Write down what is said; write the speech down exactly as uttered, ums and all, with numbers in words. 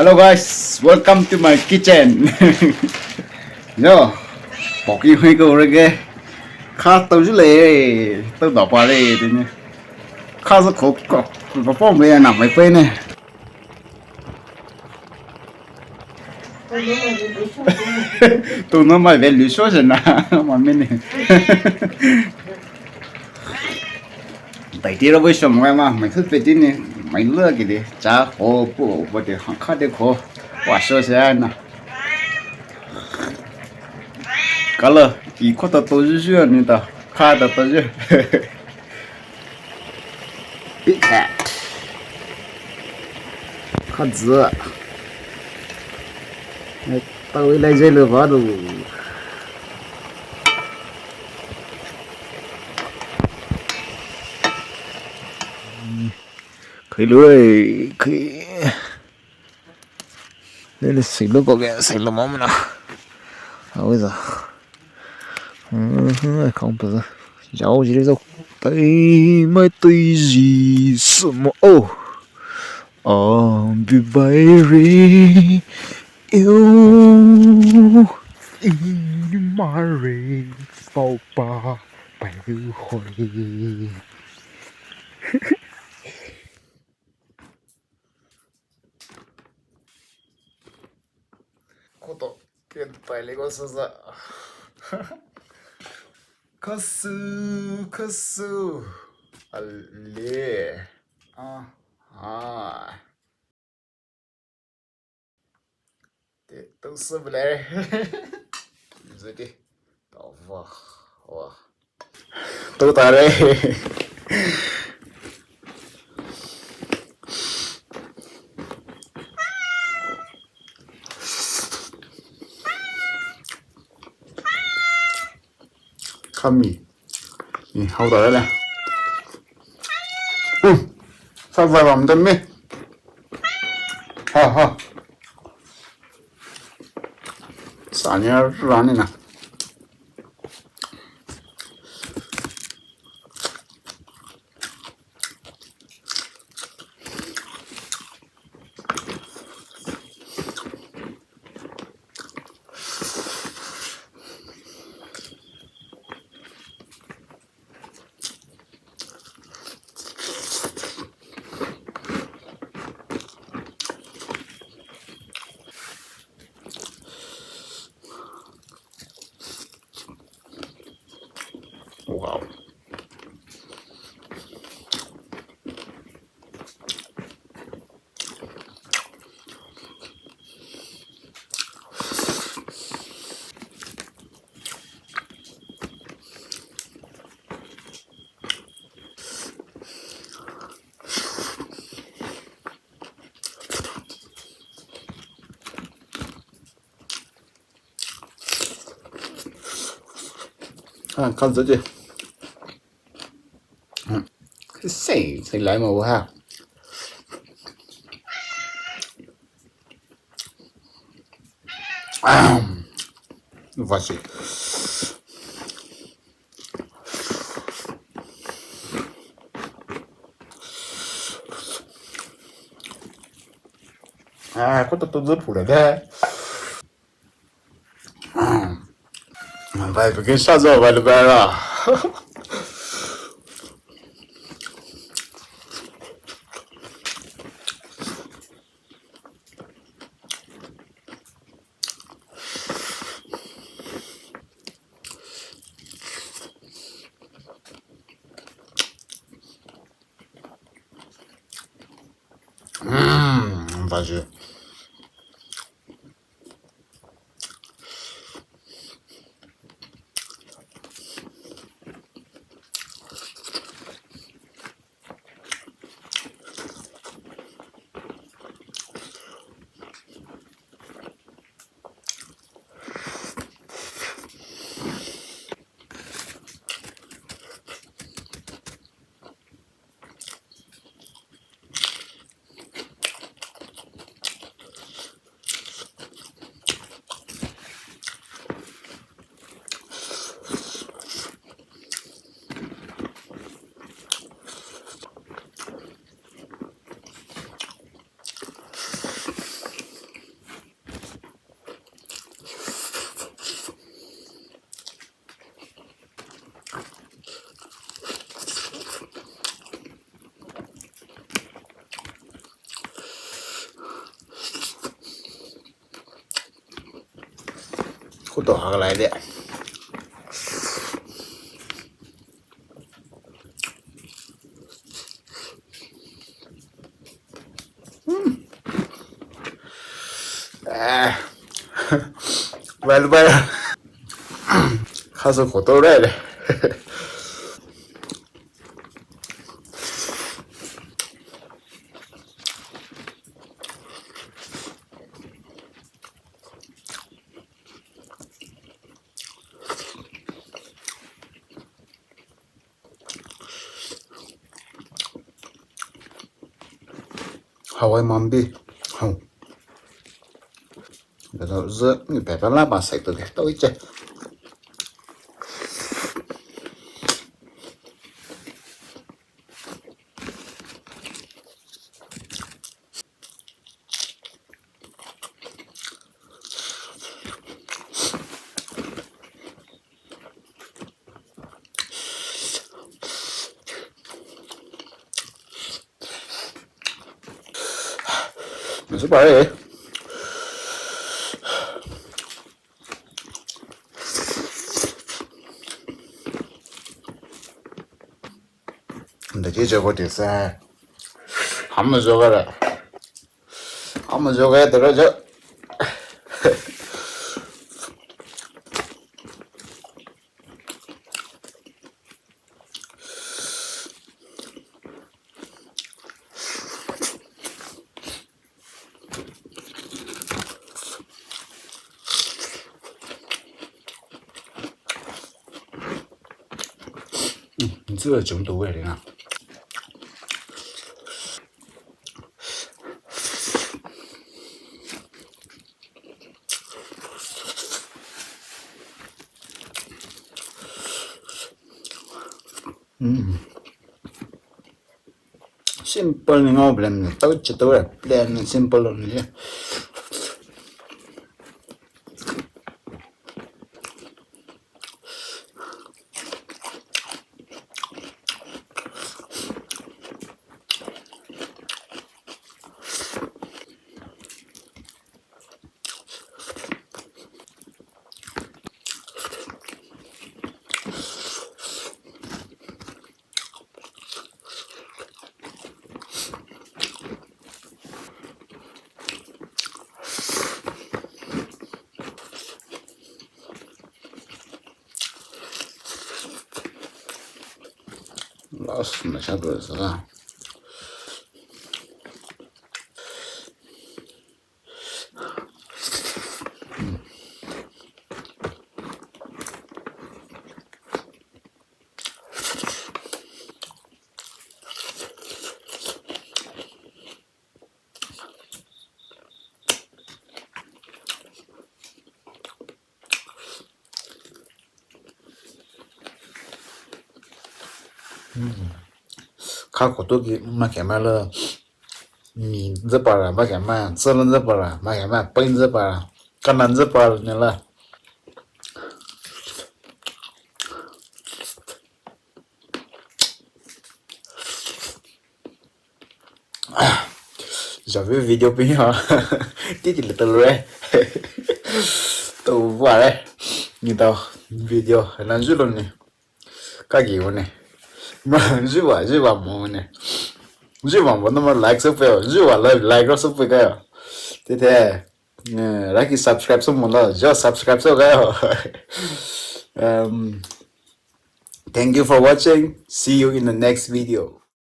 Hello guys, welcome to my kitchen. Yo, poki hui ko rege. Kha tau ju le, tau da pa le tini. Kha zo ko ko ko pom le na mai pe ne. Tu no mai ve lu so se na, ma me ne. Dai ti ro ve so mo ma, mai thu pe ti ne, mai lu ki de, cha ho pu, pu de, kha de ko, wa so se na. Kala, ki ko ta to ju ju ni ta, kha ta to ju. Big cat. Kha zü. Ai, tao ilai zai le ba du. Khui lu ai, khui. Lele silo ko ke, silo mama na. Awi za. Hmm, kong pa za. Jao jiri zo. Tai mai tai ji sumo. Oh. Ambi bai re. Ew. Ini mare. Pau pa. Pai hoi. Koto, ke pai le ko sa sa. Kasu, kasu. Ale. Ah, ah. Te, tu sa bele. Zati. Tava. Wa. Totare. Kami. Ni hao tare le. Hmm. Sa va ram de me. Ha ha. Sanya rani na. Wow. Ah, kan zai. Sei, sei lai ma wa ha. Vasi. Ah, ko ta tu zu pu le de. Vai, porque sa zo vai le ba ra. Mm, vasi. Kuto hakalai de. Hmm. Eh. Well, well. Kaso koto re. Hawai mambi. Hau. Beto zü ni pepe la ba sek to de. To iche. Nasıl pare? Ndaki jago desa. Hamu jogara. Hamu jogara tara ja. Zü chungto we ri na. Mm. Simple ni ngao plan ni. Tao chi tao plan ni simple ni. Last na shabu sa. Kha koto ki ma kema la mi zepara ma kema, tsala zepara ma kema, pain zepara, kanan zepara ne la. Javi video pi ha. Titi le talo re. To vare. Ni to video na julo ni. Kagi one. Ma juwa juwa mo ne. Juwa mo no ma like so pe. Juwa like like so pe ka. Tete. Eh, raki subscribe so mo la. Jo subscribe so ka. Um, thank you for watching. See you in the next video.